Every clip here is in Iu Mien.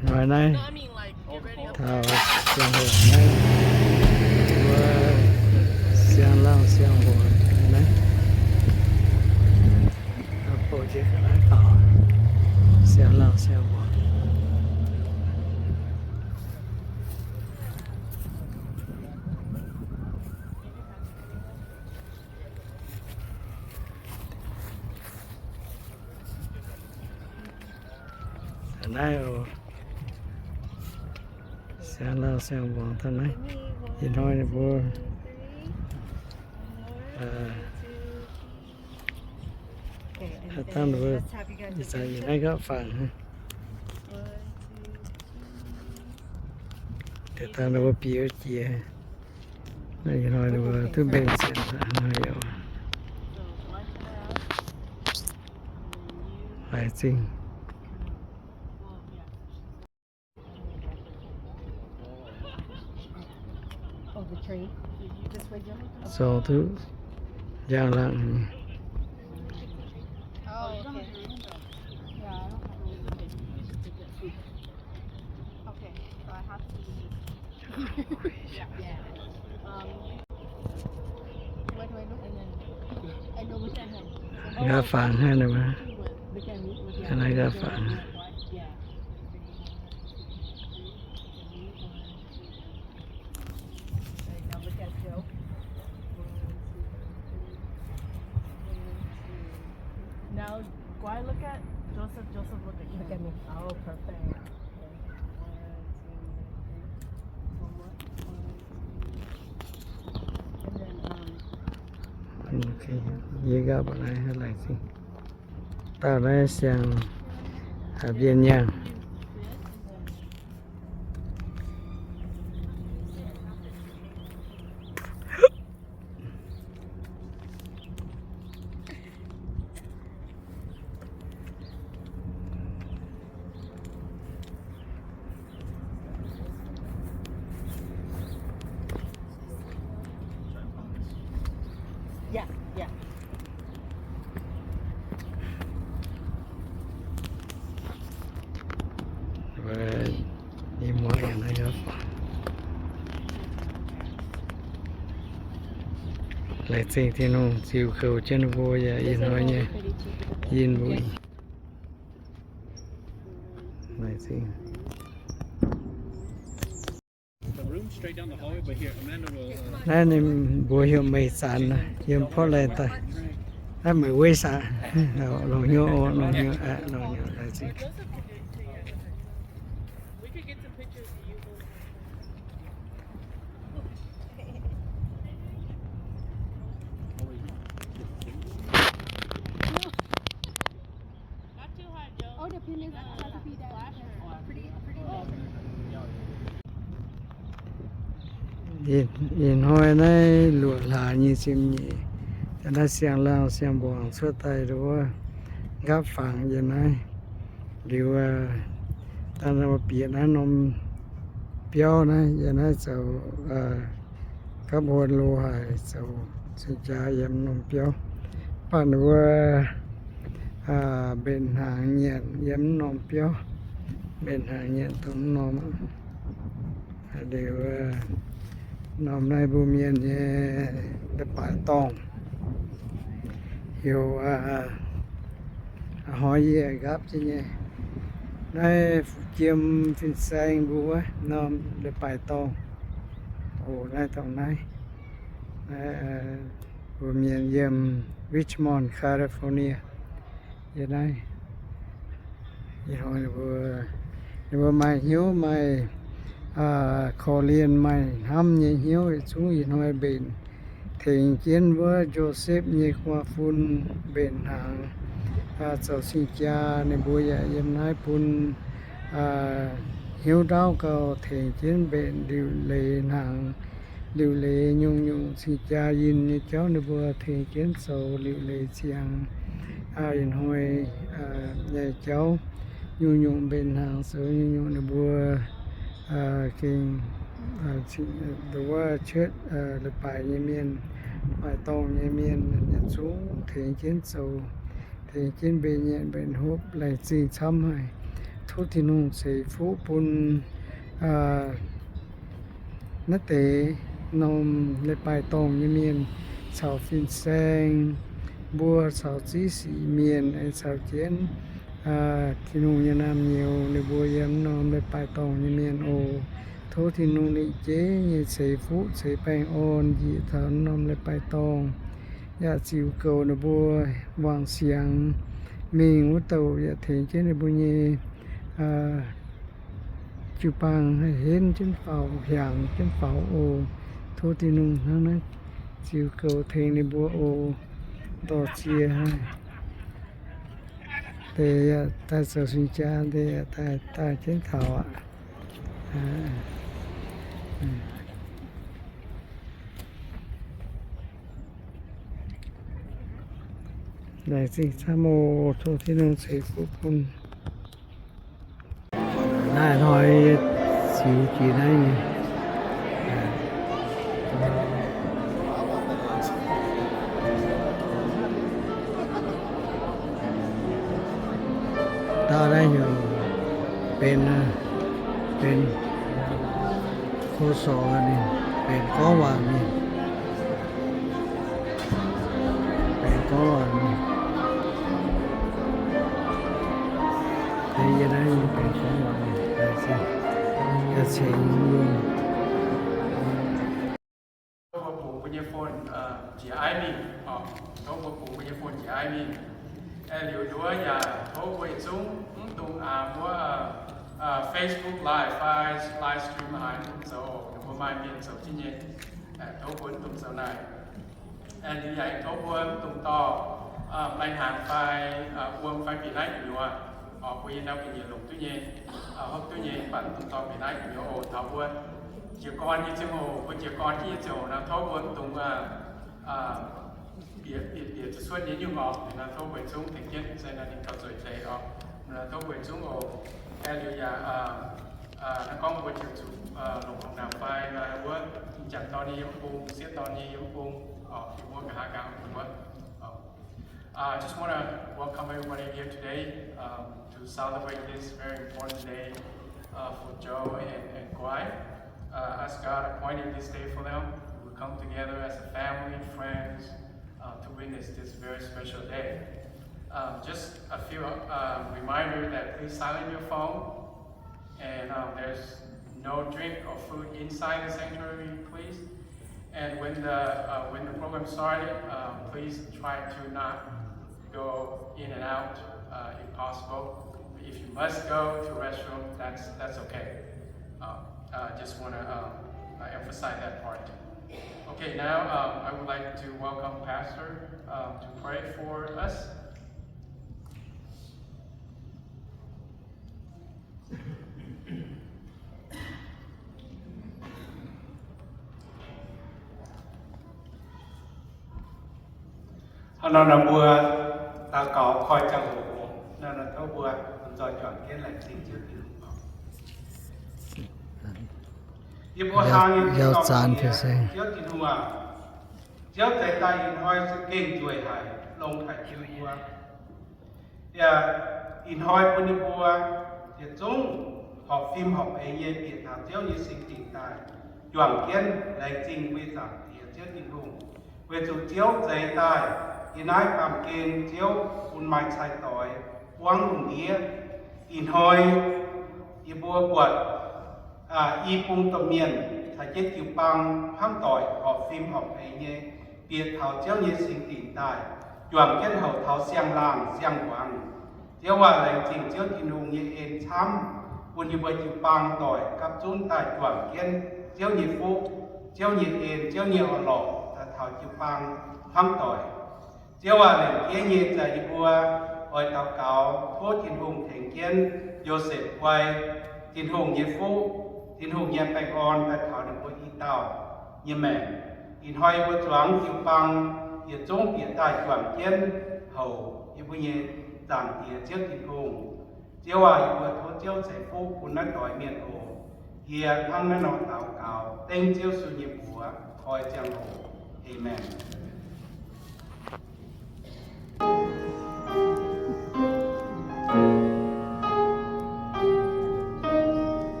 Hnoi naaiv taux siang-hoc naaiv, wuov siang-laangh siang-mbuangz naaiv. Siang-laangh siang-mbuangz. Naaiv oc, siang-laangh siang-mbuangz taux naaiv. Ih hnoi ninh mbuo dangh ninh mbuo ih zanc yiem naaiv nqapv fangx. Deix dangh ninh mbuo bieqc jiex. Naaiv ih hnoi ninh mbuo duqv mbenc sienx hnangv haaix yaac laaix zingh. Zoux duqv njang-laangh nyei. Nqa'fangx hnangv naaiv maah. Naaiv nqa'fangx. Now, Guai, look at Joseph. Joseph, look at you. Look at me. Oh, perfect. Okay. One, two, three. One more. One, two, three. And then, um, okay. Yie gapv ba'naaiv laaix zingh. Dauh naaiv siang-mbienx nyaanh. Laaix zingh Tin-Hungh ziux goux jienv ninh mbuo yaac ih hnoi nyei yinh mbuo. Laaix zingh. Naaiv ninh mbuo heuc meih zanc, yiem Portland daaih. Naaiv meih weiv saax, longc hnyouv, longc hnyouv, longc hnyouv laaix zingh. Ih hnoi naaiv luoqc hlaax nyei ziepc nyeic, naaiv siang-laangh siang-mbuangz cuotv daaih wuov nqapv fangx yiem naaiv. Liuz, dangh bieqc naaiv norm biauv naaiv, yiem naaiv zoux gapv huon lo haic, zoux cing-jaa yiem norm biauv. Mv baac ninh mbuo mbenc hnaangx nyanc yiem norm biauv, mbenc hnaangx nyanc dongh norm. Liuz, norm naaiv mbuo mienh nyei leiz-baaix dorngh, heuc hnoi yie nqapv jienv nyei. Naaiv fu'jiem fin-saeng mbuo wuov norm leiz-baaix dorngh. Oc, naaiv dongh naaiv. Mbuo mienh yiem Richmond, California. Yie naaiv, ih hnoi ninh mbuo, ninh mbuo maaih hnyouv, maaih korv-lienh, maaih hnamv nyei hnyouv yietc zungv ih hnoi mbenc tengx jienv wuov Joseph nyei gu'nguaaz-fun mbenc hnaangx zoux cing-jaa. Ninh mbuo yaac yiem naaiv bun hnyouv ndaauv gauh tengx jienv mbenc liuc leiz hnaangx, liuc leiz nyungc-nyungc cing-jaa yinh nyei jauv ninh mbuo tengx jienv zoux liuc leiz ziangx. Ih hnoi nyei jauv nyungc-nyungc mbenc hnaangx zoux nyungc-nyungc ninh mbuo gengh wuov cuotv leiz-baaix nyei mienh, leiz-baaix dorngh nyei mienh yietc zungv tengx jienv zoux, tengx jienv mbenc nyanc mbenc hopv, laengz zingh camv haic. tov Tin-Hungh ceix fuqv bun naaiv deix norm leiz-baaix dorngh nyei mienh caux fin-saeng mbuo caux ziv sic mienh aengx caux jienv Tin-Hungh nyei naamh nyouz ninh mbuo yiem norm leiz-baaix dorngh nyei mienh oc. Tov Tin-Hungh lengc jeiv nyei ceix fuqv ceix baengh orn njiec taux norm leiz-baaix dorngh, yaac ziux goux ninh mbuo wangc siangx mingh wuov douc, yaac tengx jienv ninh mbuo nyei jiu-baang haih henv jienv faaux, hiaangx jienv faaux oc. Tov Tin-Hungh hnangv naaiv ziux goux tengx ninh mbuo oc. Dorh ziex deix yaac daaih zoux sing jaa, deix yaac daaih daaih jienv taux aqv. Laengz zingh camv oc. Tov Tin-Hungh ceix fuqv bun. Naaiv hnoi ziux jiex naaiv nyei. Dauh naaiv heuc benx, benx โฆษก ninh, benx gorngv waac mienh, benx gorngv waac mienh. Yie naaiv benx gorngv waac mienh, ceix yie. Tov mbuo bungx mbuo nyei phone jiex aiv mingh, tov mbuo bungx mbuo nyei phone jiex aiv mingh. Aengx liuz nduov yaac tov mbuo yietc zungv mv dungx aax wuov Facebook live fai live stream haaix mv zoux, ninh mbuo maaih mienh zoux jienv nyei. Tov mbuo mv dungx zoux naaic. Liuz yaac tov mbuo mv dungx dorh baeng hnaangx fai wuom fai bieqc naaiv gu'nyuoz. Mbuo nyei ndau ga'nyiec longc duqv nyei, hopv duqv nyei, mv baac mv dungx dorh bieqc naaiv gu'nyuoz oc. Taux mbuo jiez gorn nyei ziangh hoc, mbuo jiez gorn jienv nyei ziangh hoc nor, tov mbuo mv dungx bieqc, bieqc, bieqc zuqc cuotv nyei nyungc oc. Nor tov mbuo zungv tengx jienv se naaiv ninh gauh zueiz deix oc. Nor tov mbuo zungv oc. Aengx liuz yaac naaiv gorngv mbuo ziouc zuqc longc haaix ndaangc fai nor wuov, ih zanc dorh nyei yiem bung, sieqv dorh nyei yiem bung, oc, mbuo nqa'haav nqa'haav mbuo. I just want to welcome everybody here today, um, to celebrate this very important day uh, for Joe and, and Guai. Uh, as God appointed this day for them, we come together as a family, friends, uh, to witness this very special day. Um, just a few uh, reminder that please silence your phone. And um, there's no drink or food inside the sanctuary, please. And when the uh, when the program started, um, please try to not go in and out uh, if possible. If you must go to restroom, that's that's okay. Uh, uh, just want to um, uh, emphasize that part. Okay, now um, I would like to welcome Pastor um, to pray for us. Hnangv nor mbuo daux gaux koi ziangh hoc, hnangv nor tov mbuo lomh nzoih juangc jienv laengz zingh Ziouv Tin-Hungh. Yie mbuo hnangv nyei Ziouv Tin-Hungh aac, Ziouv zeix daaih ih hnoi za'gengh nzueic haic, longx haic jienv mbuo. Yaac ih hnoi bun yie mbuo yietc zungv horpc fim horpc eix nyei bieqc taux Ziouv nyei singx dingc daaih, juangc jienv laengz zingh mbuo nyei Zaangc Diex Ziouv Tin-Hungh. Weic zuqc Ziouv zeix daaih yiem naaiv baamh gen, Ziouv bun maaih cai-doix buangv lungh ndiev. Ih hnoi yie mbuo buatc i bung domh mienh caux jienv jiu-baang hnangv doic horpc fim horpc eix nyei bieqc taux Ziouv nyei singx dingc daaih, juangc jienv houc taux siang-laangh siang-hmuangx. Ziouv aac, laengz zingh Ziouv Tin-Hungh nyei en camv, bun yie mbuo jiu-baang doic gapv zunv daaih juangc jienv Ziouv nyei fuqv, Ziouv nyei en, Ziouv nyei orn-lorqc daaih taux jiu-baang hnangv doic. Ziouv aac, lengc jeiv nyei zaqc yie mbuo oix daux gaux tov Tin-Hungh tengx jienv Yosepv guai, Tin-Hungh nyei fuqv, Tin-Hungh nyei baengh orn daaih taux ninh mbuo i dauh nyei maengc. Ih hnoi yie mbuo zuangx jiu-baang yietc zungv bieqc daaih juangc jienv houc yie mbuo nyei Zaangc Diex Ziouv Tin-Hungh. Ziouv aac, yie mbuo tov Ziouv ceix fuqv bun naaiv doix mienh oc. Yie hnangv naaiv nor daux gaux dengv Ziouv Yesu nyei mbuox koi ziangh hoc. Aamen.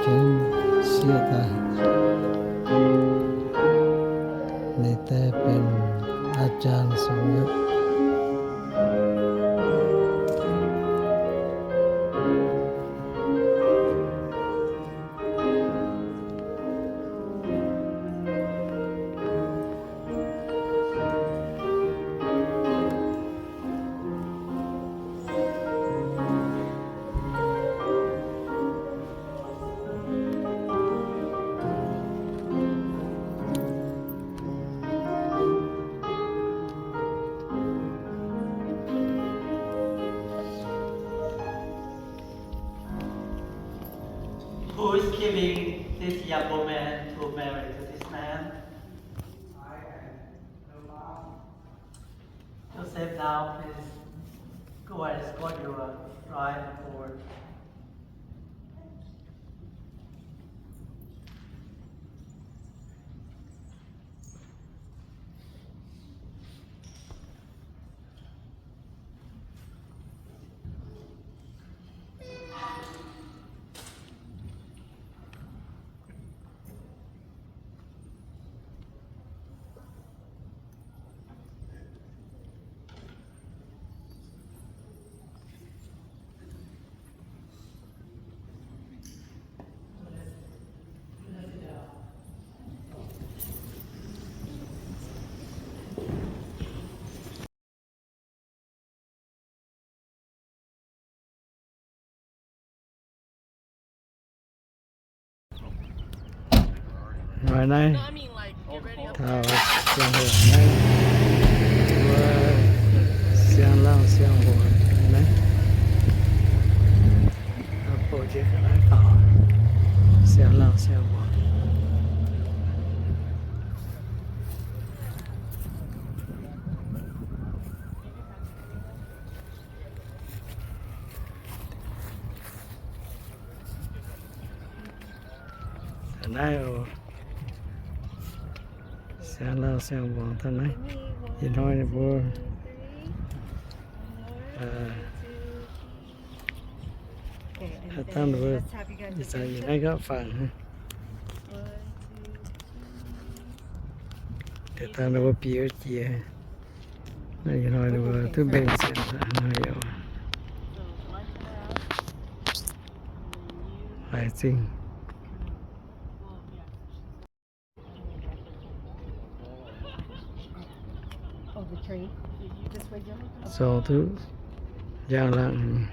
Ninh sieqv daaih, ninh daaih benx อาจารย์ Song Yopv. Who is giving this young woman to marry to this man? I am her mom. Joseph, now please go and escort your bride forward. Hnoi naaiv taux ziangh hoc naaiv, wuov siang-laangh siang-mbuangz naaiv, bouh jiex ga'naaiv faaux, siang-laangh siang-mbuangz. Naaiv oc, siang-laangh siang-mbuangz daaih naaiv. Ih hnoi ninh mbuo, aa, dangh ninh mbuo ih zanc yiem naaiv gapv fangx. Deix dangh ninh mbuo bieqc jiex. Naaiv ih hnoi ninh mbuo duqv mbenc sienx hnoi oc. Laaix zingh. Zoux duqv njang-laangh.